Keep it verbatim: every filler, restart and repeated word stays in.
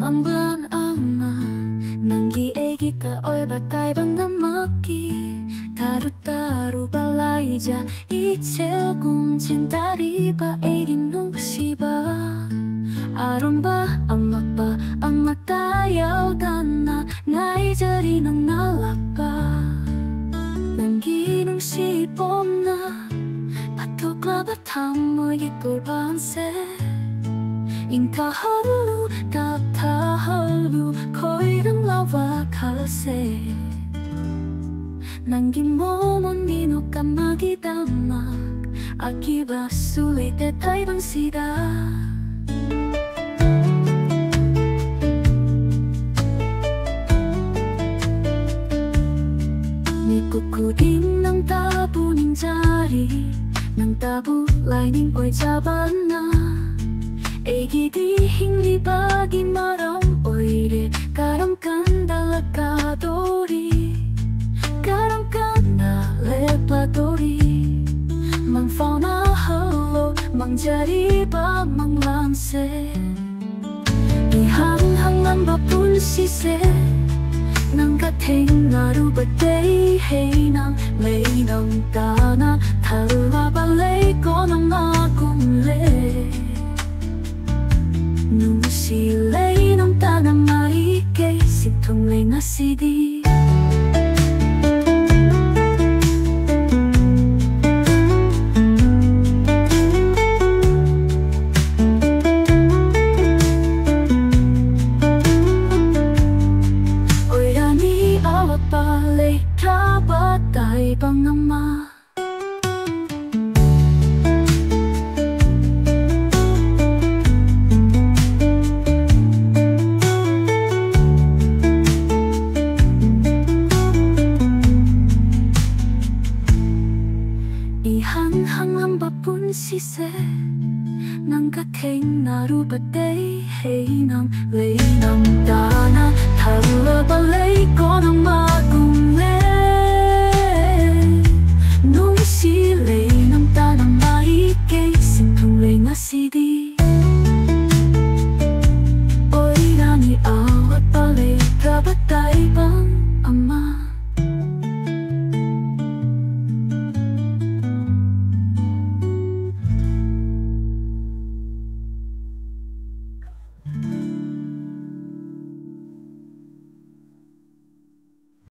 ꯇꯝꯕꯥꯟ ꯑꯃ, ꯅꯪꯒꯤ ꯑꯩꯒꯤ ꯇ ꯑꯣꯏꯕ ꯇꯥꯏꯕꯪ ꯑꯃꯒꯤ ꯇꯔꯨ ꯇꯔꯨꯕ ꯂꯥꯏꯖ ꯏꯆꯦꯜꯒꯨꯝ ꯆꯦꯟꯗꯥꯔꯤꯕ ꯑꯩꯒꯤ ꯅꯨꯡꯁꯤꯕ꯫ ꯑꯔꯨꯝꯕ ꯑꯃꯠꯄ ꯑꯃꯠꯇ ꯌꯥꯎꯗꯅ ꯉꯥꯏꯖꯔꯤ ꯅꯪꯅ ꯂꯥꯛꯄ꯫ ꯅꯪꯒꯤ ꯅꯨꯡꯁꯤ ꯄꯣꯝꯅ ꯄꯥꯊꯣꯛꯂꯕ ꯊꯃꯣꯏꯒꯤ ꯇꯣꯔꯕꯥꯟꯁꯦ ꯏꯪꯊꯍꯜꯂꯨ, ꯇꯞꯊꯍꯜꯂꯨ, ꯈꯣꯏꯔꯝꯂꯕ ꯈꯜꯁꯦ꯫ ꯅꯪꯒꯤ ꯃꯣꯃꯣꯟ ꯃꯤꯅꯣꯛ ꯑꯃꯒꯤꯗꯃꯛ ꯑꯀꯤꯕꯁꯨ ꯂꯩꯇꯦ ꯇꯥꯏꯕꯪꯁꯤꯗ꯫ ꯃꯤꯀꯨꯞ ꯈꯨꯗꯤꯡ ꯅꯪ ꯇꯕꯨ ꯅꯤꯡꯖꯔꯤ, ꯅꯪ ꯇꯕꯨ ꯂꯥꯏꯅꯤꯡ ꯑꯣꯏꯖꯕꯅ ꯑꯩꯒꯤꯗꯤ ꯍꯤꯡꯂꯤꯕꯒꯤ ꯃꯔꯝ ꯑꯣꯏꯔꯦ꯫ ꯀꯔꯝ ꯀꯥꯟꯗ ꯂꯥꯛꯀꯗꯧꯔꯤ? ꯀꯔꯝ ꯀꯥꯟꯗ ꯂꯦꯞꯂꯗꯧꯔꯤ? ꯃꯪꯐꯥꯎꯅ ꯍꯜꯂꯣ ꯃꯪꯖꯔꯤꯕ ꯃꯪꯂꯥꯟꯁꯦ꯫ ꯏꯍꯥꯟ ꯍꯥꯟꯕ ꯄꯨꯟꯁꯤꯁꯦ ꯅꯪꯒ ꯊꯦꯡꯅꯔꯨꯕꯗꯩ ꯍꯦꯟꯅ ꯂꯩꯅꯝ ꯇꯥꯅ ꯊꯜꯂꯕ ꯂꯩꯀꯣꯜ ꯑꯃꯒꯨꯝꯂꯦ꯫ ꯅꯨꯡꯁꯤ ꯂꯩꯅꯝ ꯇꯥꯅ ꯃꯥꯏꯀꯩ ꯁꯤꯟꯊꯨꯡꯂꯦ ꯉꯁꯤꯗꯤ꯫ ꯑꯣꯏꯔꯅꯤ ꯑꯋꯥꯠꯄ ꯂꯩꯇ꯭ꯔꯕ ꯇꯥꯏꯕꯪ ꯑꯃ꯫ ꯏꯍꯥꯟ ꯍꯥꯟꯕ ꯄꯨꯟꯁꯤꯁꯦ ꯅꯪꯒ ꯊꯦꯡꯅꯔꯨꯕꯗꯩ ꯍꯦꯟꯅ ꯂꯩꯅꯝ ꯇꯥꯅ ꯊꯜꯂꯕ ꯂꯩꯀꯣꯜ ꯑꯃꯒꯨꯝ